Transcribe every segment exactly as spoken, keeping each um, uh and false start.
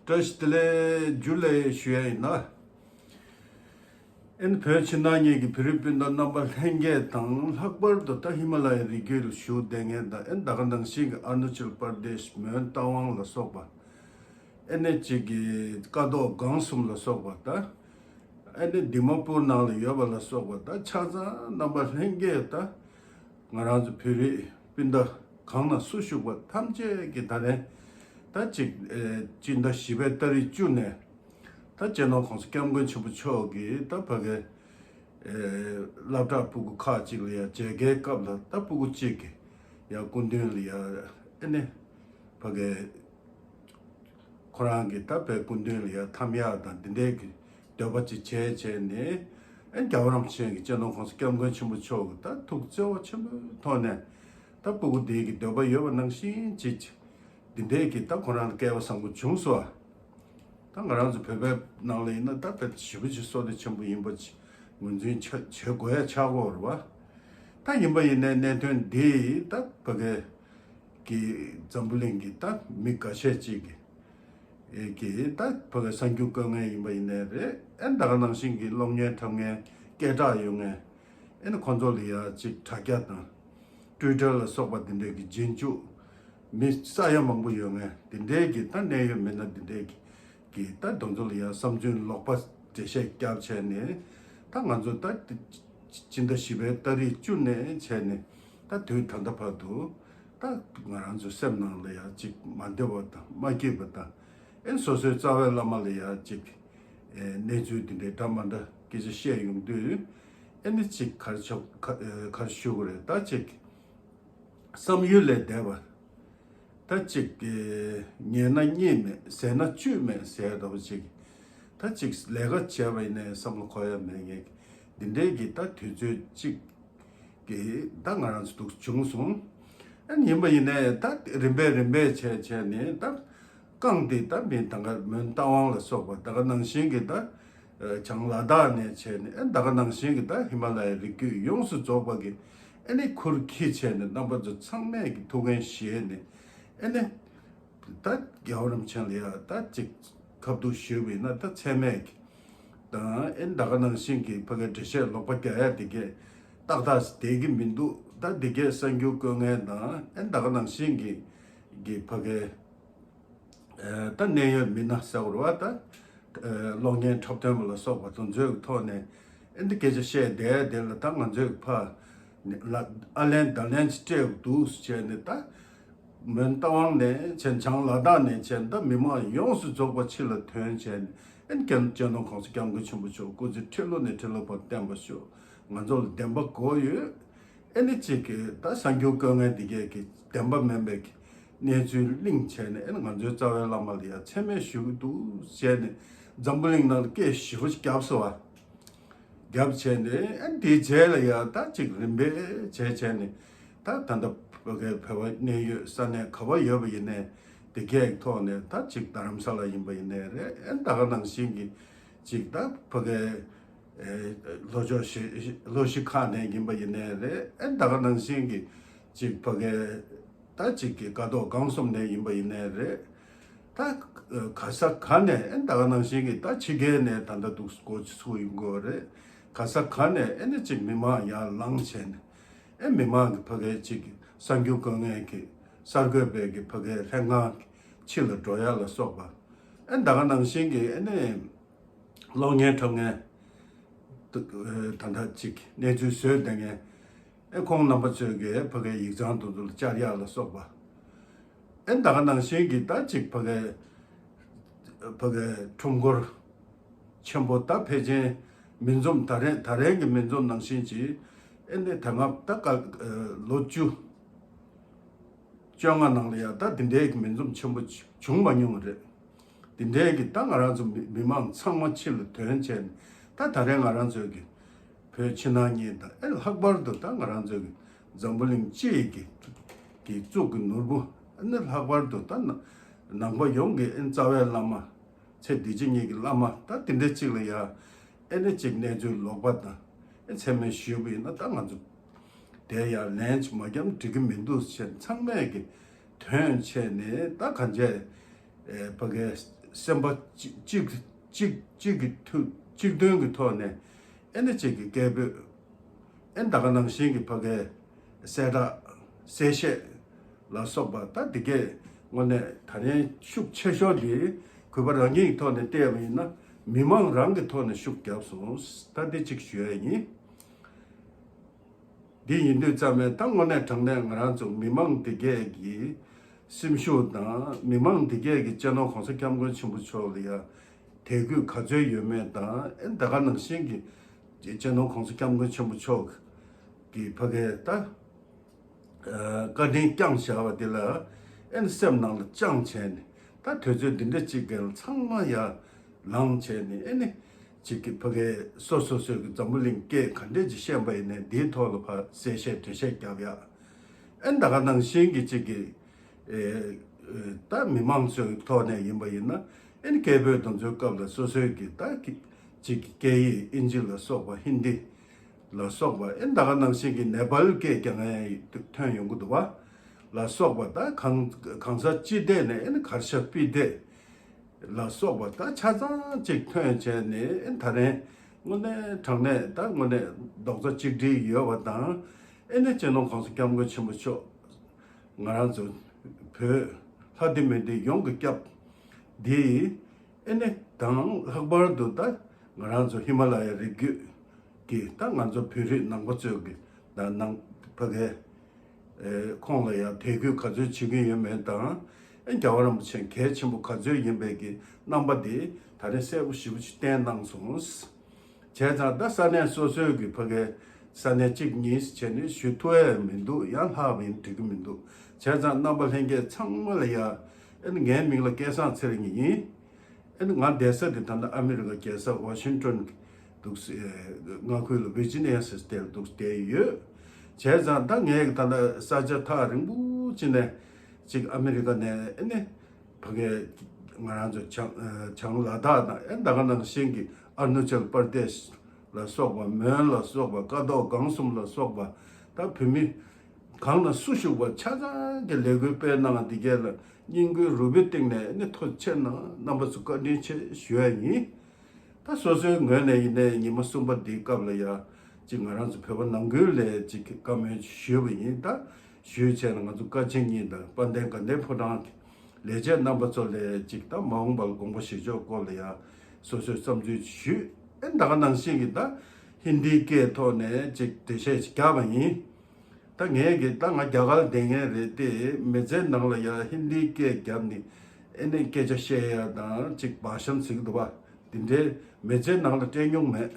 བཀྲ་ཤིས་བདེ་ལེགས། འཇུ་ལེ་ཞུ་ཡ་ཡིན་ན། ཨེ་ནི་བོད་ཕྱི་ནང་གཉིས་ཀྱི་བོད་རིགས་སྤུན་ཟླ་རྣམ་པ་ལྷན་རྒྱས་དང་། ལྷག་པར་དུ་ད་ཧི་མ་ལ་ཡའི་རི་རྒྱུད་ལ་བཞུགས་བསྡད་མཁན་དང་། ཨེ་ནི་ད་ག་ནང་བཞིན་གྱི་ཨ་རུ་ན་ཅལ་པར་དེཤ། མོན་རྟ་དབང་ལ་སོགས་པ། ཨེ་ནི་གཅིག་གི་ཀ་རྡོར་སྒང་གསུམ་ལ་སོགས་པ། ད་ཨེ་ནི་དི་མ་པུར་ནང་ལ་ཡོད་པ་ལ་སོགས་པ། ད་ཆ་ཚང་རྣམ་པ་ལྷན་རྒྱས། ད་ང་རང་ཚོ་བོད་རིགས་སྤུན་ཟླ་གང་ན་སུ་བཞུགས་པ་ཐམས་ཅད་ཀྱིས་ད་རེས་ད་ཅིག་ཨེ་སྤྱི་ཟླ་བཞི་པའི་ཏ་རིག་བཅུ་ནས། ད་སྤྱི་ནོར་༸གོང་ས་༸སྐྱབས་མགོན་ཆེན་པོ་མཆོག་གིས་ད་ཕ་གི་ཨེ་སློབ་གྲྭ་ཕྲུ་གུ་ཁག་ཅིག་ལ་ཡ་མཇལ་ཁའི་སྐབས་ལ། ད་ཕྲུ་གུ་གཅིག་གིས་ཡ་སྐུ་མདུན་ལ་ཡ་ཨེ་ནི་ཕ་གི་ཁོ་རང་གི་ད་བོད་སྐུ་མདུན་ལ་ཡ་འཐམ་ཡག་དང་འདི་འདྲའི་གི་འདོད་པ་ཅིག་བྱས་བྱས་ནས། ཨེ་རྒྱལ་བ་རིན་པོ་ཆེ་གི་སྤྱི་ནོར་༸གོང་ས་༸སྐྱབས་མགོན་ཆེན་པོ་མཆོག་གི་ད་ཐུགས་བརྩེ་བ་ཆེན་པོའི་ཐོག་ནས། ད་ཕྲུ་གུ་དེའི་གི་འདོད་པ་ཡོད་པ་ནང་བཞིན་ཅིག་འདི་འདྲའི་གི་ད་ཁོ་རང་ལ་སྐལ་བ་བཟང་པོ་བྱུང་སོང་། ད་ང་རང་ཚོ་བོད་པའི་ནང་ལ་ཡིན་ན་ད་དཔེ་ཞེ་པོ་ཅིག་བསོད་བདེ་ཆེན་པོ་ཡིན་པ་ཅིག་ངོས་འཛིན་བྱ་བྱེད་དགོས་ཡ་ཆགས་ཀྱི་ཡོད་རེད་བ། ད་ཡིན་པ་ཡིན་ནའི་གནད་དོན་འདི་ད་ཕ་གི་གི་འཛམ་བུ་གླིང་གི་ད་མི་འགའ་ཤས་ཅིག་གི་ཨེ་གི་ད་ཕ་གི་གསར་འགྱུར་བཀོད་མཁན་ཡིན་པ་ཡིན་ནའི་རེད། ཨེ་ད་ག་ནང་བཞིན་གི་གློག་བརྙན་འཁྲབ་མཁན། སྐད་གྲགས་ཡོད་མཁན། ཨེ་ནི་ཁོང་ཚོ་ལ་ཡ་ཅིག་དྲ་རྒྱ་དང་ཊུའི་ཊར་ལ་སོགས་པ་འདི་འདྲའི་གི་རྗེས་འཇུག་མི་ས་ཡ་མང་པོ་ཡོད་མཁན། འདི་འདྲའི་གི་ད་གནད་ཡོད་མི་སྣ་འདི་འདྲའི་གི་གི་ད་དེ་ཚོ་ལ་ཡ་བསམ་ཚུལ་ལོག་པ་འགྲེལ་བཤད་བརྒྱབ་བྱས་ནས། ད་ང་ཚོ་ད་སྤྱི་ཟླ་བཞི་པའི་ཏ་རིག་བཅུ་ནས་བྱས་ནས་ད་དུས་ད་ལྟ་བར་དུ། ད་ང་རང་ཚོའི་སེམས་ནང་ལ་ཡ་ཅིག་མ་བདེ་བ་དང་མ་སྐྱིད་པ་དང་། ཨེ་སོ་སོའི་རྩ་བའི་བླ་མ་ལ་ཡ་ཅིག་ཨེ་གནས་ཚུལ་འདི་འདྲའི་འདྲ་མ་འདྲ་སྐད་ཆ་བཤད་ཡོང་དུས། ཨེ་ནི་ཅིག་ག་རེ་ཆོག་ག་ཨེ་ག་རེ་ཞུ་དགོས་རེད། ད་ཅིག་བསམ་ཡུལ་ལས་འདས་པ། ད་ཅིག་གི་ཉལ་ན་གཉིད་མེད། ཟས་ན་བཅུད་མེད་ཟེར་འདྲ་པོ་ཅིག་ད་ཅིག་ལས་ཀ་བྱས་པ་ཡིན་ནའི་བསམ་བློ་འཁོར་ཡ་མེད་མཁན་འདི་འདྲའི་གི་ད་དུས་ཚོད་ཅིག་གི་ད་ང་རང་ཚོ་འདུག་བྱུང་སོང་། ཨ་ཡིན་པ་ཡིན་ནའི་ད་རིམ་པས་རིམ་པས་བྱས་བྱས་ནས། ད་རྐང་འདི་ད་མི་ད་ག་མོན་རྟ་དབང་ལ་སོགས་པ། ད་ག་ནང་བཞིན་གི་ད་བྱང་ལ་དྭགས་ནས་བྱས་ནས། ཨ་ད་ག་ནང་བཞིན་གི་ད་ཧི་མ་ལ་ཡའི་རི་རྒྱུད་ཡོངས་སུ་རྫོགས་པ་གི་ཨ་ནི་ཁུར་འཁྱེར་བྱས་ནས། རྣམ་པ་ཚོ་ཚང་མས་ཀྱི་ཐུགས་འགན་བཞེས་ནས། ཨ་ནི་ད་རྒྱལ་བ་རིན་པོ་ཆེ་ལ་ཡ་ད་ཅིག་ཁ་ཐུག་ཞུས་པ་ཡིན་ན། ད་ཚད་མེད་ཀྱི་དང་། ཨ་ནི་ད་ག་ནང་བཞིན་གྱི་ཕ་གའི་འགྲེལ་བཤད་ལོག་པ་རྒྱག་ཡ་དེ་གས་ཏག་ཏག་བསྡད་ཀྱི་མི་འདུག་ད་དེ་གས་གསར་འགྱུར་བཀོད་མཁན་དང་། ཨ་ནི་ད་ག་ནང་བཞིན་གྱི་གི་ཕ་གའི་ཨེ་ད་གནད་ཡོད་མི་སྣ་ཟེར་བ་རེད་བ། ད་ཨེ་གློག་བརྙན་འཁྲབ་སྟོན་པ་ལ་སོགས་པ་དེ་ཚོའི་ཐོག་ནས་ཨེ་འདི་སྐད་ཆ་བཤད་བསྡད་དེ་ལ། ད་ང་ཚོས་ཕར་ལ་ཨ་ལན་ད་ལན་ཅིག་སྤྲད་འདུག་བྱས་ནས། ད་མོན་རྟ་དབང་ནས་བྱས། བྱང་ལ་དྭགས་ནས་བྱས། ད་མི་མང་ཡོངས་སུ་རྫོགས་པ་ཕྱི་ལ་ཐོན་བྱས་ནས། ཨེ་སྤྱི་ནོར་༸གོང་ས་༸སྐྱབས་མགོན་ཆེན་པོ་མཆོག་སྐུ་ཚེ་ཁྲི་ལོ་ནས་ཁྲི་ལོ་བར་བརྟན་པར་ཤོག་ང་ཚོ་ལ་བདེན་པ་དགོས་ཡོད། ཨེ་ནི་གཅིག་གི་ད་གསར་འགྱུར་བཀོད་མཁན་འདི་གས་ཀྱིས་བདེན་པ་མིན་པའི་གི་གནས་ཚུལ་གླེང་བྱས་ནས། ཨེ་ནི་ང་ཚོའི་རྩ་བའི་བླ་མ་ལ་ཡ་མཚན་སྨད་ཞུ་གི་འདུག་བྱས་ནས། འཛམ་བུ་གླིང་ནང་ལ་སྐད་ཞེ་པོ་ཅིག་བརྒྱབ་སོང་བ། བརྒྱབ་བྱས་ནས། ཨེ་དེའི་རྗེས་ལ་ཡ་ད་ཅིག་རིམ་པས་བྱས་བྱས་ནས། ད་ད་ལྟ་བོད་པའི་བོད་པ་གནད་ཡོད་ས་གནས་ག་པར་ཡོད་པ་ཡིན་ནའི་དེ་གས་ཐོག་ནས། ད་ཅིག་རྡ་རམ་ས་ལ་ཡིན་པ་ཡིན་ནའི་རེད། ཨེ་ད་ག་ནང་བཞིན་གྱི་ཅིག་ད་ཕ་གའི་ཨེ་ལྷོ་ཕྱོགས་གཞིས་ལྷོ་གཞིས་ཁག་ནས་ཡིན་པ་ཡིན་ནའི་རེད། ཨེ་ད་ག་ནང་བཞིན་གྱི་ཅིག་ཕ་གའི་ད་ཅིག་གི་ཀ་རྡོར་སྒང་གསུམ་ནས་ཡིན་པ་ཡིན་ནའི་རེད། ད་ག་ས་ག་ནས། ཨེ་ད་ག་ནང་བཞིན་གྱི་ད་ཕྱི་རྒྱལ་ནས་ད་ལྟ་འདུག་སྒོ་ཕྱེ་ཚུགས་ཡོང་གི་ཡོད་རེད། ག་ས་ག་ནས་ཨེ་ནི་ཅིག་མི་མང་ཡར་ལངས་བྱས་ནས། ཨེ་མི་མང་གི་ཕ་གའི་ཅིག་གསར་འགྱུར་བཀོད་མཁན་གྱི་གསར་འགོད་པའི་གི་ཕ་གའི་ལྷན་ཁང་གི་ཕྱི་ལ་འགྲོ་ཡ་ལ་སོགས་པ། ཨེ་ད་ག་ནང་བཞིན་གྱི་ཨེ་ནི་གློག་བརྙན་འཁྲབ་མཁན། ད་ད་ལྟ་ཅིག་གནས་ཚུལ་བཟོས་བསྡད་མཁན། ཨེ་ཁོང་རྣམ་པ་ཚོས་གི་ཕ་གའི་ཡིག་ཚང་དེ་ཚོ་ལ་བཅར་ཡ་ལ་སོགས་པ། ཨེ་ད་ག་ནང་བཞིན་གྱི་ད་ཅིག་ཕ་གའི་ཕ་གའི་ཁྲོམ་སྐོར་ཆེན་པོ། ད་ཕལ་ཆེར་མི་འཛོམས། ད་རེས་ད་རེས་ཀྱི་མི་འཛོམས་ནང་བཞིན་ཅིག་ཨེ་འདི་ད་སྔ་ད་ག་ལོ་བཅུ་བཅོ་ལྔ་ནང་ལ་ཡ་ད་འདི་འདྲའི་མི་འཛོམས་ཆེན་པོ་བྱུང་མ་མྱོང་བ་རེད། འདི་འདྲའི་གི་ད་ང་རང་ཚོ་མི་མི་མང་ཚང་མ་ཕྱི་ལ་ཐོན་བྱས་ནས། ད་ད་རེས་ང་རང་ཚོའི་གི་བོད་ཕྱི་ནང་གཉིས་དང་། ཨེ་ལྷག་པར་དུ་ད་ང་རང་ཚོའི་གི་འཛམ་བུ་གླིང་སྤྱི་ཡི་གི་གི་གཙུག་གི་ནོར་བུ། ཨེ་ནི་ལྷག་པར་དུ་ད་ནང་པ་ཡོངས་ཀྱི་ཨེ་རྩ་བའི་བླ་མ། ཚེ་འདི་ཕྱི་གཉིས་ཀྱི་བླ་མ། ད་དེ་འདྲ་གཅིག་ལ་ཡ་ཨེ་ནི་གཅིག་གནས་ཚུལ་ལོག་པ་དང་ཨེ་མཚན་སྨད་ཞུས་པ་ཡིན་ན། ད་ང་ཚོ་དེ་ཡ་ལན་ཅིག་མ་བརྒྱབ་ན་འགྲིག་གི་མི་འདུག་ཟེར། ཚང་མས་ཀྱི་ཐོན་བྱས་ནས། ད་གང་བྱས་ཨེ་ཕ་གའི་ སེམས་པ་གཅིག་གཅིག་གཅིག་གཅིག་གི་ཐུགས་གཅིག་མཐུན་གྱི་ཐོག་ནས་ཨེ་ནི་གཅིག་གི་སྐད་འབོད། ཨེ་ད་ག་ནང་བཞིན་གྱི་ཕ་གའི་གསལ་བསྒྲགས་གསལ་བཤད་ལ་སོགས་པ་ད་འདི་གས་དངོས་གནས་ད་རིང་ཤུགས་ཆེ་ཤོས་འདི་གུས་པ་རང་ཉིད་ཀྱི་ཐོག་ནས་བལྟས་པ་ཡིན་ན་མི་མང་རང་གི་ཐོག་ནས་ཤུགས་བརྒྱབ་སོང་། ད་འདི་གཅིག་ཞུ་ཡ་ཡིན། འདི་ཡིན་དུས་ཙམ་ནས་ད་དངོས་གནས་དྲང་གནས་ང་རང་ཚོ་མི་མང་འདི་གས་ཀྱི་སེམས་ཤུགས་དང་མི་མང་འདི་གས་ཀྱི་སྤྱི་ནོར་གོང་ས་སྐྱབས་མགོན་ཆེན་པོ་མཆོག་ལ་ཡ་དད་གུས་ག་ཚོད་ཡོད་མེད་དང་ཨེ་ད་ག་ནང་བཞིན་གྱི་སྤྱི་ནོར་གོང་ས་སྐྱབས་མགོན་ཆེན་པོ་མཆོག་གི་ཕ་གའི་ད་བཀའ་དྲིན་བསྐྱངས་བཞག་པ་འདི་ལ་ཨེ་སེམས་ནང་ལ་བཅངས་བྱས་ནས་ད་དུས་ཚོད་འདི་འདྲ་གཅིག་གི་ཚང་མ་ཡ་ལངས་བྱས་ནས་ཨེ་ནི་གཅིག་གི་ཕ་གའི་སོ་སོ་སོའི་གི་འཛམ་བུ་གླིང་སྐད་ག་འདྲས་ཅིག་བཤད་པ་ཡིན་ནའི་འདིའི་ཐོག་ལ་ཕར་གསལ་བཤད་འགྲེལ་བཤད་རྒྱབ་ཡ། ཨེ་ད་ག་ནང་བཞིན་གྱི་གཅིག་གི་ཨེ་ཨེ་ད་མི་མང་ཚོའི་ཐོག་ནས་ཡིན་པ་ཡིན་ན་ཨེ་ནི་སྐད་འབོད་དང་ཚོའི་སྐབས་ལ་སོ་སོའི་གི་ད་གི་གཅིག་གི་སྐད་ཡིག་ཨིན་ཇི་ལ་སོགས་པ་ཧིན་དི་ལ་སོགས་པ་ཨེ་ད་ག་ནང་བཞིན་གྱི་ནེ་པཱལ་སྐད་ཀྱང་ཐོན་ཡོང་གི་འདུག་བ། ལ་སོགས་པ་ད་གང་གང་ས་ཅི་ཐད་ནས་ཨེ་ནི་གར་ཤ་པི་ཐད་ལ་སོགས་པ་ད་ཆ་ཚང་གཅིག་ཐོན་བྱས་ནས་ཨེ་ད་རིང་དངོས་གནས་དྲང་གནས་ད་དངོས་གནས་རྡོག་རྩ་གཅིག་སྒྲིལ་ཡོད་པ་དང་ཨེ་ནི་སྤྱི་ནོར་གོང་ས་སྐྱབས་མགོན་ཆེན་པོ་མཆོག་ང་རང་ཚོ་བོད་ལྷ་སྡེ་མི་སྡེ་ཡོངས་ཀྱི་སྐྱབས་འདི་ཨེ་ནི་དང་ལྷག་པར་དུ་ད་ང་རང་ཚོ་ཧི་མ་ལ་ཡ་རི་རྒྱུད་ཀྱི་ད་ང་ཚོ་བོད་རིགས་ནང་པ་ཚོས་ཀྱི་ད་ནང་ཕ་གའི་ཨེ་ཁོང་ལ་ཡང་དད་གུས་ག་ཚོད་བྱེད་ཀྱི་ཡོད་མེད་དང་ཨེ་རྒྱལ་བ་རིན་པོ་ཆེ་གལ་ཆེན་པོ་ག་ཚོད་ཡིན་པའི་གི་རྣམ་པ་དེ་ད་རེས་གསལ་པོ་ཞེ་པོ་ཅིག་བསྟན་གནང་སོང་། བྱས་ཙང་ད་ས་གནས་སོ་སོའི་གི་ཕ་གའི་ས་གནས་གཅིག་གཉིས་བྱས་ནས་ཞུ་ཐུབ་ཡ་མི་འདུག་ཡང་ལྷག་པ་ཡིན་འགྲིག་གི་མི་འདུག་བྱས་ཙང་རྣམ་པ་ལྷན་རྒྱས་ཚང་མ་ལ་ཡ་ཨེ་ངའི་མིང་ལ་སྐལ་བཟང་ཚེ་རིང་ཡིན། ཨེ་ང་བསྡད་ས་དེ་ད་ལྟ་ཨ་མི་རི་ཀ་རྒྱལ་ས་ཝ་ཤིང་ཊོན་འདུག་ས་མངའ་ཁུལ་ལ་ཝི་ཇི་ནི་ཡ་ཟེར་དེར་འདུག་བསྡད་ཡོད། བྱས་ཙང་ད་ངས་ད་ལྟ་ས་ཆ་ཐག་རིང་པོ་ཅིག་ནས་ཅིག་ཨ་མི་རི་ཀ་ནས་ཨེ་ནི་ཕ་གའི་ང་རང་ཚོ་བྱང་བྱང་ལ་དྭགས་དང་ཨེ་ད་ག་ནང་བཞིན་གྱི་ཨ་རུ་ན་ཅལ་པར་དེ་ཤ་ལ་སོགས་པ་མོན་ལ་སོགས་པ་ཀ་རྡོར་སྒང་གསུམ་ལ་སོགས་པ་ད་བོད་མི་གང་ལ་སུ་ཞུགས་པ་ཆ་ཚང་གི་ལས་འགུལ་སྤེལ་གནང་འདི་གས་ལ་སྙིང་ཁུང་རུས་པའི་གཏིང་ནས་ནི་ཐུགས་རྗེ་ཆེ་གནང་རྣམ་པ་ཚོ་བཀའ་དྲིན་ཆེ་ཞུ་ཡ་ཡིན། ད་སོ་སོའི་ངོས་ནས་ཡིན་ནའི་ཉི་མ་གསུམ་པ་འདིའི་སྐབས་ལ་ཡ་ཅིག་ང་རང་ཚོ་བོད་པ་ནང་ཁུལ་ལས་ཅིག་བཀའ་མོལ་ཞུས་པ་ཡིན། ད་ཞུས་བྱས་ན་ང་ཚོ་བཀའ་སྤྱི་གཉིས་དང་དཔལ་ལྡན་དགའ་ལྡན་ཕོ་བྲང་གི་ལས་བྱེད་རྣམ་པ་ཚོ་ལས་ཅིག་ད་མ་འོངས་པ་ལ་དགོངས་པ་བཞེས་ཕྱོགས་སྐོར་ལ་ཡ་སོ་སོའི་བསམ་ཚུལ་ཞུས། ཨེ་ད་ག་ནང་བཞིན་གྱི་ད་ཧིན་དིའི་སྐད་ཐོག་ནས་ཅིག་འགྲེལ་བཤད་ཅིག་བརྒྱབ་པ་ཡིན། ད་ངས་གི་ད་ང་རྒྱ་གར་བསྡད་མཁན་རེད་དེ་མི་ཚེ་ནང་ལ་ཡ་ཧིན་དིའི་སྐད་བརྒྱབ་ནས་ཨེ་ནས་སྐད་ཆ་བཤད་ཡ་དང་ཅིག་བག་ཤམ་ཟིག་འདུག་བ། འདི་འདྲའི་མི་ཚེ་ནང་ལ་སྤྲད་མྱོང་མེད།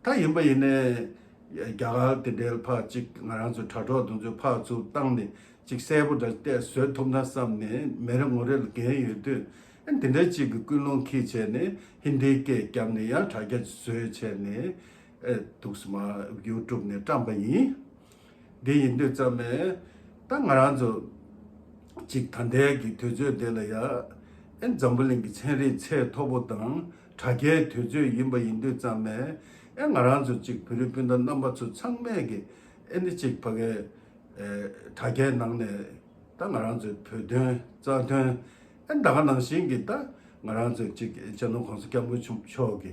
ད་ཡིན་པ་ཡིན་ནས་རྒྱ་གར་དེ་འདྲའི་ཕར་ཅིག་ང་རང་ཚོ་དྲ་གྲོགས་དེ་ཚོ་ཕར་ཚུར་བཏང་ནས་ཅིག་གསལ་པོ་འདྲ་བལྟས་བཟོ་ཐུབ་ན་བསམ་ནས་མི་རེ་ངོ་རེ་ལ་འགན་ཡོད་དུས་ཨེ་འདི་འདྲའི་ཅིག་གི་ཀུན་སློང་འཁྱེར་བྱས་ནས་ཧིན་དིའི་སྐད་བརྒྱབ་ནས་ཡང་དྲ་རྒྱ་བཟོས་བྱས་ནས་ཨེ་འདུག་སེ་མར་ཡུ་ཊུབ་ནས་བཀྲམ་པ་ཡིན། འདི་ཡིན་དུས་ཙམ་ནས་ད་ང་རང་ཚོ་ཅིག་ད་ལྟའི་གི་དུས་ཚོད་འདི་ལ་ཡ་ཨེ་འཛམ་བུ་གླིང་གི་ཚན་རིག་ཚད་མཐོ་པོ་དང་དྲ་རྒྱའི་དུས་ཚོད་ཡིན་པ་ཡིན་དུས་ཙམ་ནས་ཨེ་ང་རང་ཚོ་ཅིག་བོད་རིགས་སྤུན་ཟླ་རྣམ་པ་ཚོ་ཚང་མས་གི་ཨེ་ནི་ཅིག་ཕ་གའི་ཨེ་དྲ་རྒྱའི་ནང་ནས་ད་ང་རང་ཚོའི་བོད་དོན་རྩ་དོན་ཨེ་ད་ག་ནང་བཞིན་གྱི་ད་ང་རང་ཚོའི་ཅིག་སྤྱི་ནོར་གོང་ས་སྐྱབས་མགོན་ཆེན་པོ་མཆོག་གི་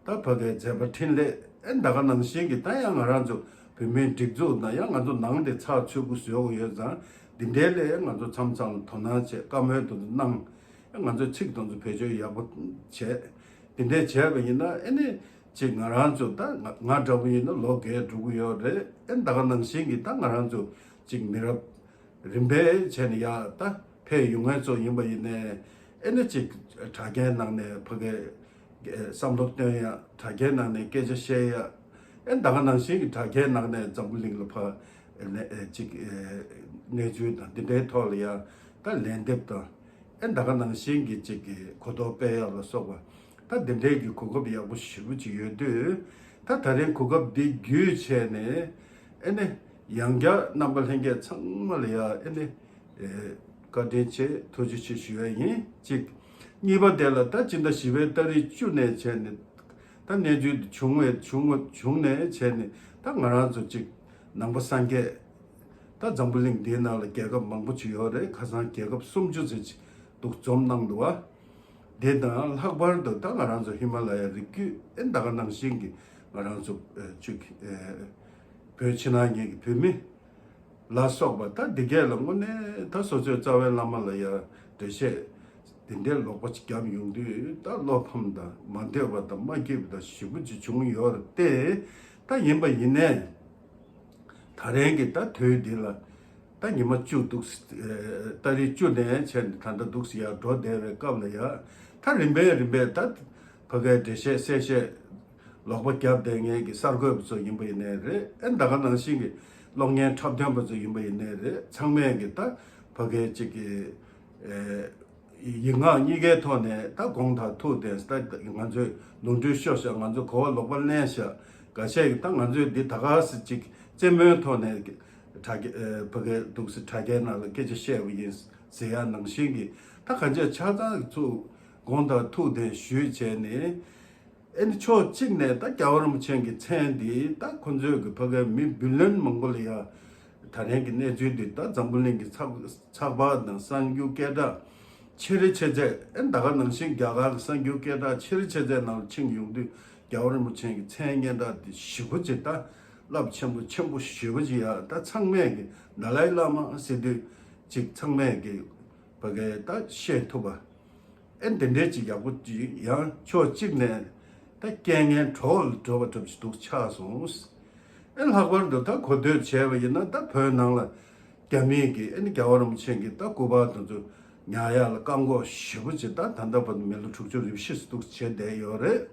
ད་ཕ་གའི་མཛད་པ་འཕྲིན་ལས་ཨེ་ད་ག་ནང་བཞིན་གྱི་ད་ཡང་ང་རང་ཚོ་བོད་མིའི་སྒྲིག་འཛུགས་ནང་ཡང་ང་ཚོ་ནང་དེ་ཚགས་ཚུད་པོ་བཟོ་དགོས་ཡོད་ཙང་འདི་འདྲའི་ལས་ང་ཚོ་མཚམས་མཚམས་དོ་སྣང་བྱས་བཀའ་མོལ་དེ་ཚོ་གནང་ཨེ་ང་ཚོ་ཚིག་དེ་ཚོ་བེད་སྤྱོད་ཡག་པོ་བྱས། དེ་འདྲས་བྱས་པ་ཡིན་ན་ཨེ་ནི་ཅིག་ང་རང་ཚོ་ད་ང་ང་འདྲ་པོ་ཡིན་ན་ལོ་རྒས་འགྲོ་གི་ཡོད་རེད། ཨེ་ད་ག་ནང་བཞིན་གྱི་ད་ང་རང་ཚོ་ཅིག་མི་རབས་རིམ་པས་བྱས་ནས་ཡ་ད་ཕེབས་ཡོང་མཁན་ཚོ་ཡིན་པ་ཡིན་ནའི་ཨེ་ནི་ཅིག་དྲ་རྒྱའི་ནང་ནས་ཕ་གའི་བསམ་བློ་བཏོན་ཡ་དྲ་རྒྱའི་ནང་ནས་སྐད་ཆ་བཤད་ཡ་ཨེ་ད་ག་ནང་བཞིན་གྱི་དྲ་རྒྱའི་ནང་ནས་འཛམ་བུ་གླིང་ལ་ཕར་ལ་ཅིག་གནས་ཚུལ་དང་དེ་འདྲའི་ཐོག་ལ་ཡ་ད་ལན་འདེབས་དང་། ཨེ་ད་ག་ནང་བཞིན་གྱི་ཅིག་གི་གོ་རྟོགས་སྤེལ་ཡག་ལ་སོགས་པ་ད་འདི་འདྲའི་གི་གོ་སྐབས་ཡག་པོ་ཞེ་པོ་ཅིག་ཡོད་དུས་ད་ད་རིང་གོ་སྐབས་འདི་བརྒྱུད་བྱས་ནས་ཨེ་ནས་ཡང་བསྐྱར་རྣམ་པ་ལྷན་རྒྱས་ཚང་མ་ལ་ཡ་ཨེ་ནས་ཨེ་བཀའ་དྲིན་ཆེ་ཐུགས་རྗེ་ཆེ་ཞུ་ཡ་ཡིན་གཅིག་གཉིས་པ་དེ་ལ་ད་སྤྱི་ཟླ་བཞི་པའི་ཏ་རིག་བཅུ་ནས་བྱས་ནས་ད་གནས་ཚུལ་འདི་བྱུང་བའི་བྱུང་བ་བྱུང་ནས་བྱས་ནས་ད་ང་རང་ཚོ་གཅིག་ནང་པ་སངས་རྒྱས། ད་འཛམ་བུ་གླིང་འདིའི་ནང་ལ་རྒྱལ་ཁབ་མང་པོ་ཅིག་ཡོད་རེད། ཁ་སང་རྒྱལ་ཁབ་སུམ་ཅུ་ཙམ་ཅིག་འདུག་འཛོམས་གནང་འདུག་བ། དེ་དང་ལྷག་པར་དུ་ད་ང་རང་ཚོ་ཧི་མ་ལ་ཡ་རི་རྒྱུད་ཨེ་ད་ག་ནང་བཞིན་གྱི་ང་རང་ཚོ་ཨེ་ཆུ་ཨེ་བོད་ཕྱི་ནང་གཉིས་ཀྱི་བོད་མི་ལ་སོགས་པ་ད་འདི་གས་ལ་དངོས་གནས་ད་སོ་སོའི་རྩ་བའི་བླ་མ་ལ་ཡ་འགྲེལ་བཤད་འདི་འདྲའི་ལོག་པ་ཅིག་བརྒྱབ་ཡོང་དུས་ད་བློ་ཕམ་དང་མ་འདོད་པ་དང་མ་སྐྱིད་པ་དང་ཞེ་པོ་ཅིག་བྱུང་ཡོད་རེད་དེ། ད་ཡིན་པ་ཡིན་ནའི་ད་རེས་ཀྱི་ད་དུས་འདི་ལ་ད་ཉི་མ་བཅུ་འདུག་ཨེ་ཏ་རིག་བཅུ་ནས་བྱས་ནས་ད་ལྟ་འདུག་ཡར་འགྲོ་བསྡད་པའི་སྐབས་ལ་ཡ་ད་རིམ་པས་རིམ་པས་ད་ཕ་གའི་འགྲེལ་བཤད་གསལ་བཤད་ལོག་པ་བརྒྱབ་བསྡད་མཁན་གྱི་གསར་འགོད་པ་ཚོ་ཡིན་པ་ཡིན་ནའི་རེད། ཨེ་ད་ག་ནང་བཞིན་གྱི་གློག་བརྙན་འཁྲབ་སྟོན་པ་ཚོ་ཡིན་པ་ཡིན་ནའི་རེད། ཚང་མས་ཀྱི་ད་ཕ་གའི་གཅིག་གི་ཨེ་ཡིག་ངག་གཉིས་ཀའི་ཐོག་ནས་ད་དགོངས་དག་ཐུགས་བདེན་ད་ང་ཚོས་ནོར་འཁྲུལ་ཤོར་ཤག་ང་ཚོ་གོ་བ་ལོག་པ་ལེན་ཤག་འགའ་ཤས་ཀྱིས་ད་ང་ཚོས་འདི་ད་ག་སེ་གཅིག་རྩེད་མོའི་ཐོག་ནས་དྲ་རྒྱ་ཨེ་ཕ་གའི་འདུག་སེ་དྲ་རྒྱའི་ནང་ལ་སྐད་ཆ་བཤད་པ་ཡིན་ཟེར་ཡ་ནང་བཞིན་གྱི་ད་གང་ཅི་ཆ་ཚང་ཚུར་དགོངས་དག་ཐུགས་བདེན་ཞུས་བྱས་ནས། ཨེ་ནི་ཕྱོགས་གཅིག་ནས་ད་རྒྱལ་བ་རིན་པོ་ཆེ་གི་མཚན་འདི་ད་ཁོ་ཚོས་གི་ཕ་གའི་མི་བུ་ལོན་མང་པོ་ལ་ཡ་ད་རེས་ཀྱི་གནས་ཚུལ་འདི་ད་འཛམ་བུ་གླིང་གི་ཚགས་ཚགས་པར་དང་གསར་འགྱུར་སྐད་གྲགས་ཆེ་རི་ཆེ་ཚད་ཨེ་ད་ག་ནང་བཞིན་རྒྱ་གར་གྱི་གསར་འགྱུར་སྐད་གྲགས་ཆེ་རི་ཆེ་ཚད་ནང་ལ་ཕྱིན་ཡོང་དུས་རྒྱལ་བ་རིན་པོ་ཆེ་གི་མཚན་སྙན་གྲགས་འདི་ཞེ་པོ་ཅིག་ད་རླབས་ཆེན་པོ་ཆེན་པོ་ཞེ་པོ་ཅིག་ཡ་ད་ཚང་མས་གི་ད་ལའི་བླ་མ་ཟེར་དུས་ཅིག་ཚང་མས་གི་ཕ་གའི་ད་བཤད་ཐུབ་པ། ཨེ་འདི་འདྲའི་ཅིག་ཡག་པོ་ཅིག་ཡང་ཕྱོགས་གཅིག་ནས་ད་རྐྱེན་ངན་གྲོགས་ལ་འགྲོ་བ་འདྲ་ཞིག་འདུག་ཆགས་སོང་། ཨེ་ལྷག་པར་དུ་ད་གོ་ཐོས་བྱས་པ་ཡིན་ན་ད་བོད་ནང་ལ་རྒྱ་མིས་ཀྱི་ཨེ་ནི་རྒྱལ་བ་རིན་པོ་ཆེ་གི་ད་སྐུ་པར་དེ་ཚོ་ཉར་ཡག་ལ་བཀག་འགོག་ཞེ་པོ་ཅིག་ད་ད་ལྟ་བར་དུ་མི་ལོ་དྲུག་ཅུ་རེ་བཞི་ཙམ་འདུག་བྱས་བསྡད་ཡོད་རེད།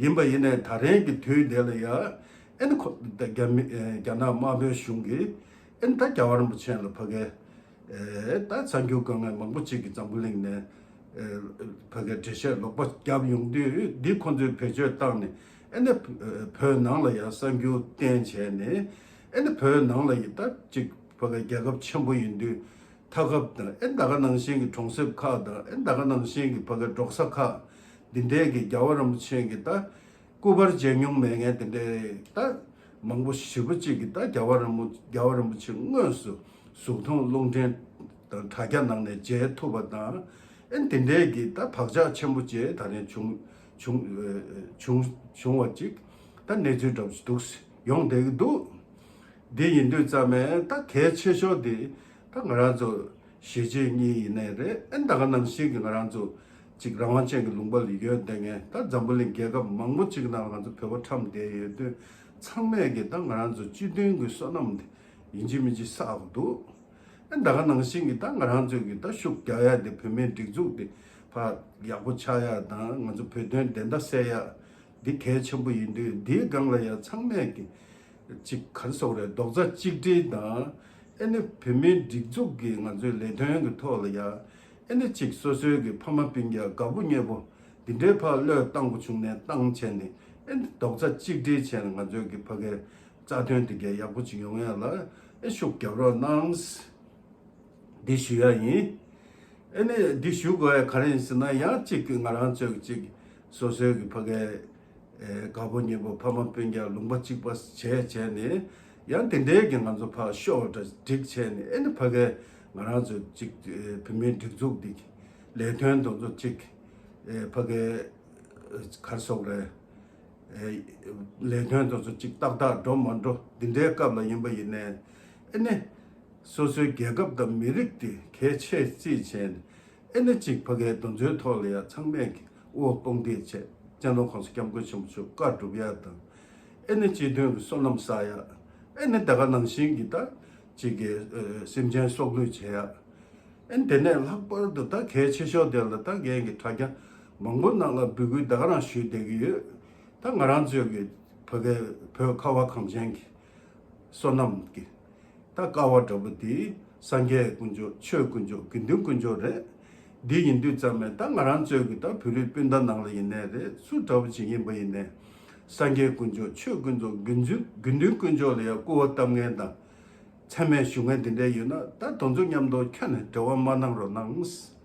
ཡིན་པ་ཡིན་ནའི་ད་རེས་ཀྱི་དུས་འདི་ལ་ཡ་ཨེ་ནི་ཁོ་ད་རྒྱ་མི་ཨེ་རྒྱ་ནག་དམར་པོའི་གཞུང་གིས་ཨེ་ནི་ད་རྒྱལ་བ་རིན་པོ་ཆེ་ལ་ཕ་གའི་ཨེ་ད་གསར་འགྱུར་དཀའ་ངལ་མང་པོ་ཅིག་གིས་འཛམ་བུ་གླིང་ནས་ཨེ་ཕ་གའི་འགྲེལ་བཤད་ལོག་པ་བརྒྱབ་ཡོང་དུས་འདི་ཁོ་ཚོས་བེད་སྤྱོད་བཏང་ནས་ཨེ་ནི་བོད་ནང་ལ་ཡང་གསར་འགྱུར་བསྟན་བྱས་ནས་ཨེ་ནི་བོད་ནང་ལ་ཡི་ད་ཅིག་ཕ་གའི་རྒྱལ་ཁབ་ཆེན་པོ་ཡིན་དུས་མཐའ་ཁབ་དང་ཨེ་ད་ག་ནང་བཞིན་གྱི་གྲོང་གསེབ་ཁག་དང་ཨེ་ད་ག་ནང་བཞིན་གྱི་ཕ་གའི་འབྲོག་ས་ཁག་འདི་འདྲའི་གི་རྒྱལ་བ་རིན་པོ་ཆེ་གི་ད་སྐུ་པར་མཇལ་མྱོང་མེད་མཁན་དེ་འདྲའི་ད་མང་པོ་ཞེ་པོ་ཅིག་གིས་ད་རྒྱལ་བ་རིན་པོ་རྒྱལ་བ་རིན་པོ་ཆེ་དངོས་སུ་གཟུགས་མཐོང་རླུང་འཕྲིན་དང་དྲ་རྒྱ་ནང་ནས་མཇལ་ཐུབ་པ་དང་ཨེ་དེ་འདྲའི་གི་ད་བག་ཆགས་ཆེན་པོ་ཅིག་ད་རེས་བྱུང་བྱུང་བྱུང་བྱུང་བ་ཅིག་ད་གནས་ཚུལ་འདྲ་པོ་ཞིག་འདུག་ཡོང་བསྡད་ཀྱི་འདུག་འདི་ཡིན་དུས་ཙམ་ནས་ད་གལ་ཆེ་ཤོས་དེ་ད་ང་རང་ཚོ་གཞིས་བྱེས་གཉིས་ཡིན་ནའི་རེད། ཨེ་ད་ག་ནང་བཞིན་གྱི་ང་རང་ཚོ་ཅིག་རང་དབང་ཅན་གྱི་ལུང་པ་ལ་ཡོད་བསྡད་མཁན་ད་འཛམ་བུ་གླིང་རྒྱལ་ཁབ་མང་པོ་ཅིག་ནང་ང་ཚོ་བོད་པ་འཁྲམས་བསྡད་ཡོད་དུས་ཚང་མས་ཀྱི་ད་ང་རང་ཚོ་སྤྱི་མཐུན་གྱི་བསོད་ནམས་དེ་ཡིན་གཅིག་མིན་གཅིག་བསགས་དགོས་འདུག་ཨེ་ད་ག་ནང་བཞིན་གྱི་ད་ང་རང་ཚོས་ཀྱི་ད་ཤུགས་རྒྱག་ཡ་དེ་བོད་མིའི་སྒྲིག་འཛུགས་དེ་ཕར་ཡག་པོ་ཆགས་ཡ་དང་ང་ཚོ་བོད་དོན་བདེན་མཐའ་གསལ་ཡ། འདི་གལ་ཆེན་པོ་ཡིན་དུས་འདིའི་སྒང་ལ་ཡང་ཚང་མས་ཀྱི་ཅིག་ག་རེ་ཟེར་དགོས་རེད། རྡོག་རྩ་གཅིག་སྒྲིལ་དང་ཨེ་ནི་བོད་མིའི་སྒྲིག་འཛུགས་ཀྱི་ང་ཚོའི་ལས་དོན་གྱི་ཐོག་ལ་ཡང་ཨེ་ནི་ཅིག་སོ་སོའི་གི་ཕ་མ་སྤུན་ཀྱག་དགའ་པོ་ཉེ་པོ་འདི་འདྲའི་ཕར་བློས་བཏང་དགོས་བྱུང་ནས་བཏང་བྱས་ནས་ཨེ་ནི་རྡོག་རྩ་གཅིག་སྒྲིལ་བྱས་ནས་ང་ཚོའི་གི་ཕ་གའི་རྩ་དོན་དེ་གའི་ཡག་པོ་ཅིག་ཡོང་ཡ་ལ་ཨེ་ཤུགས་རྒྱབ་རོགས་གནང་། འདི་ཞུ་ཡ་ཡིན། ཨེ་ནི་འདི་ཞུ་དགོས་ཡ་ག་རེ་ཡིན་ཟེར་ན་ཡང་གཅིག་གི་ང་རང་ཚོས་གཅིག་སོ་སོའི་གི་ཕ་གའི་ཨེ་དགའ་པོ་ཉེ་པོ་ཕ་མ་སྤུན་ཀྱག་ལུང་པ་གཅིག་པ་བྱས་བྱས་ནས་ཡང་དེ་འདྲའི་གི་ང་ཚོ་ཕར་ཤོག་འདྲ་སྒྲིག་བྱས་ནས་ཨེ་ནི་ཕ་གའི་ང་རང་ཚོ་གཅིག་ཨེ་བོད་མིའི་སྒྲིག་འཛུགས་འདི་ལས་དོན་དེ་ཚོ་གཅིག་ཨེ་ཕ་གའི་ཨེ་ག་རེ་ཟེར་དགོས་རེད། ཨེ་ལས་དོན་དེ་ཚོ་གཅིག་ཏག་ཏག་འགྲོ་མ་འགྲོ་འདི་འདྲའི་སྐབས་ལ་ཡིན་པ་ཡིན་ནའི་ཨེ་ནི་སོ་སོའི་རྒྱལ་ཁབ་དང་མི་རིགས་དེ་གལ་ཆེ་རྩིས་བྱས་ནས་ཨེ་ནི་གཅིག་ཕ་གའི་དེ་ཚོའི་ཐོག་ལ་ཡང་ཚང་མས་ཀྱི་དབུ་དཔུང་འདེགས་བྱས་སྤྱི་ནོར་༸གོང་ས་༸སྐྱབས་མགོན་ཆེན་པོ་མཆོག་བཀའ་སྒྲུབ་ཡ་དང་ཨེ་ནི་སྤྱི་མཐུན་གྱི་བསོད་ནམས་བསགས་ཡ་ཨེ་ནི་ད་ག་ནང་བཞིན་གྱི་ད་གཅིག་གི་ཨེ་སེམས་ཅན་སྲོག་བླུས་བྱེད་ཡ། ཨེ་དེ་ནས་ལྷག་པར་དུ་ད་གལ་ཆེ་ཤོས་དེ་ལ་ད་རྒན་གྱི་དྲ་རྒྱ་མང་པོ་ནང་ལ་འབོད་སྐུལ་ད་ག་རང་ཞུས་བསྡད་ཀྱི་ཡོད། ད་ང་རང་ཚོའི་གི་ཕ་གའི་བོད་ཁ་བ་གངས་ཅན་གྱི་བསོད་ནམས་ཀྱི་ད་ཀ་བ་འདྲ་པོ་དེ་སངས་རྒྱས་དཀོན་མཆོག་ཆོས་དཀོན་མཆོག་དགེ་འདུན་དཀོན་མཆོག་རེད། འདི་ཡིན་དུས་ཙམ་ནས་ད་ང་རང་ཚོའི་གི་ད་བོད་རིགས་སྤུན་ཟླ་ནང་ལ་ཡིན་ནའི་རེད་སུ་འདྲ་པོ་ཅིག་ཡིན་པ་ཡིན་ནའི་སངས་རྒྱས་དཀོན་མཆོག་ཆོས་དཀོན་མཆོག་དགེ་འདུན་དགེ་འདུན་དཀོན་མཆོག་ལ་ཡང་སྐུར་བ་བཏབ་མཁན་དང་། མཚན་སྨད་ཞུ་མཁན་དེ་འདྲ་ཡོད་ན་ད་དེ་ཚོ་མཉམ་དུ་ཁྱོན་ནས་འབྲེལ་བ་མ་གནང་རོགས་གནང་།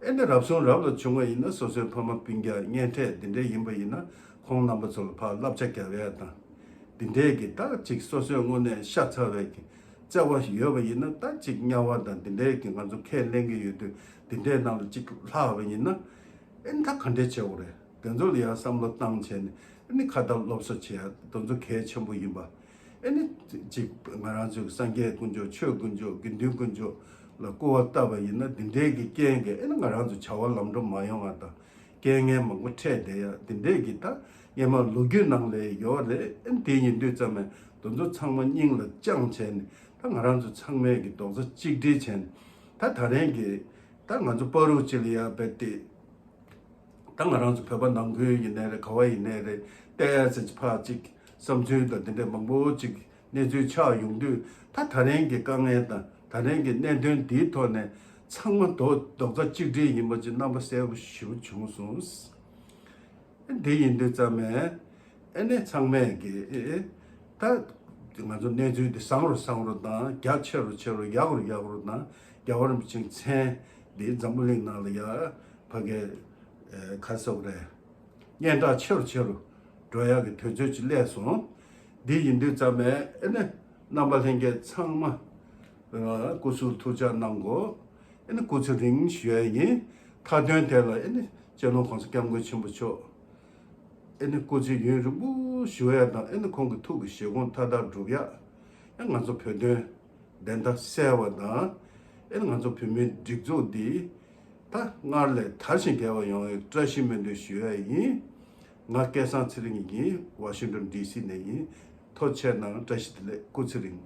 ཨེ་ནི་རབ་བྱུང་རབ་ལ་བྱུང་བ་ཡིན་ན་སོ་སོའི་ཕ་མ་སྤུན་ཀྱག་གཉེན་འཕྲད་དེ་འདྲ་ཡིན་པ་ཡིན་ན་ཁོང་རྣམ་པ་ཚོ་ལ་ཕར་བསླབ་བྱ་རྒྱབ་ཡ་དང་། དེ་འདྲའི་གི་ད་ཅིག་སོ་སོའི་དངོས་གནས་ཤ་ཚ་བའི་གི་བརྩེ་བ་ཡོད་པ་ཡིན་ན་ད་ཅིག་དམྱལ་བ་དང་དེ་འདྲའི་གི་ང་ཚོ་ཁས་ལེན་གི་ཡོད་དུས་དེ་འདྲའི་ནང་ལ་ཅིག་ལྷག་པ་ཡིན་ན། ཨེ་ནི་ད་ག་འདྲས་བྱེད་དགོས་རེད། དེ་ཚོ་ལ་ཡང་བསམ་བློ་བཏང་བྱས་ནས་ཨེ་ནི་ཁ་ཏ་སློབ་གསོ་བྱེད་ཡ་དེ་ཚོ་གལ་ཆེན་པོ་ཡིན་པ། ཨེ་ནི་ཅིག་ང་རང་ཚོའི་སངས་རྒྱས་དཀོན་མཆོག་ཆོས་དཀོན་མཆོག་དགེ་འདུན་དཀོན་མཆོག་ལ་སྐུར་བ་བཏབ་པ་ཡིན་ན་འདི་འདྲས་ཀྱི་རྐྱེན་གྱིས་ཨེ་ནི་ང་རང་ཚོ་བྱ་བ་ལམ་འགྲོ་མ་ཡོང་བ་དང་རྐྱེན་ངན་མང་པོ་འཕྲད་བསྡད་ཡ་འདི་འདྲས་ཀྱི་ད་སྔོན་མ་ལོ་རྒྱུས་ནང་ལ་ཡོད་རེད། ཨེ་ནི་དེ་ཡིན་དུས་ཙམ་ནས་དེ་ཚོ་ཚང་མ་སྙིང་ལ་བཅངས་བྱས་ནས་ད་ང་རང་ཚོ་ཚང་མས་ཀྱི་རྡོག་རྩ་གཅིག་སྒྲིལ་བྱས་ནས་ད་ད་རིང་གི་ད་ང་ཚོ་བར་དུ་ཅིག་ལ་ཡ་བེད་དེ། ད་ང་རང་ཚོ་བོད་པ་ནང་ཁུལ་ཡིན་ནའི་རེད། ག་བ་ཡིན་ནའི་རེད། བལྟས་ཡ་ཚེ་ཕར་ཅིག་བསམ་ཚུལ་དང་དེ་འདྲས་མང་པོ་ཅིག་གནས་ཚུལ་ཆགས་ཡོང་དུས་ད་ད་རིང་གི་དཀའ་ངལ་དང་ད་རིང་གི་གནད་དོན་འདིའི་ཐོག་ནས་ཚང་མ་རྡོག་རྡོག་རྩ་གཅིག་སྒྲིལ་ཡིན་པ་ཅིག་རྣམ་པ་གསལ་པོ་ཞེ་པོ་བྱུང་སོང་། དེ་ཡིན་དུས་ཙམ་ནས་ཨེ་ནས་ཚང་མས་ཀྱི་ད་ང་ཚོ་གནས་ཚུལ་འདི་བཟང་རུ་བཟང་རུ་དང་རྒྱ་ཆེ་རུ་ཆེ་རུ་ཡག་རུ་ཡག་རུ་དང་རྒྱལ་བ་རིན་པོ་ཆེའི་མཚན་འདི་འཛམ་བུ་གླིང་ནང་ལ་ཡ་ཕ་གི་ཨེ་ག་ཟེར་དགོས་རེད། སྙན་གྲགས་ཆེ་རུ་ཆེ་རུ་འགྲོ་ཡག་གི་དུས་ཚོད་ཅིག་སླེབས་སོང་། འདི་ཡིན་དུས་ཙམ་ནས་ཨེ་ནས་རྣམ་པ་ལྷན་རྒྱས་ཚང་མ་ཨ་སྐུ་གཟུགས་ཐུགས་ཅག་གནང་དགོས། ཨེ་ནས་སྐུ་ཚེ་རིང་ཞུ་ཡ་ཡིན། མཐའ་དོན་དེ་ལ་ཨེ་ནས་སྤྱི་ནོར་༸གོང་ས་༸སྐྱབས་མགོན་ཆེན་པོ་མཆོག་ཨེ་ནས་སྐུ་ཚེ་ཡུན་རིང་པོ་བཞུགས་ཡ་དང་ཨེ་ནས་ཁོང་གི་ཐུགས་ཀྱི་བཞེད་དགོངས་མཐའ་དག་སྒྲུབ་ཡ། ཨེ་ང་ཚོ་བོད་དོན་བདེན་མཐའ་གསལ་བ་དང་། ཨེ་ང་ཚོ་བོད་མིའི་སྒྲིག་འཛུགས་འདི་ད་སྔར་ལས་དར་ཞིང་རྒྱས་པ་ཡོང་བའི་བཀྲ་ཤིས་སྨོན་འདུན་ཞུ་ཡ་ཡིན། ང་སྐལ་བཟང་ཚེ་རིང་ཡིན། ཝ་ཤིང་ཏོན་ཌི་སི་ནས་ཡིན། ཐུགས་རྗེ་གནང་། བཀྲ་ཤིས་བདེ་ལེགས། སྐུ་ཚེ་རིང་།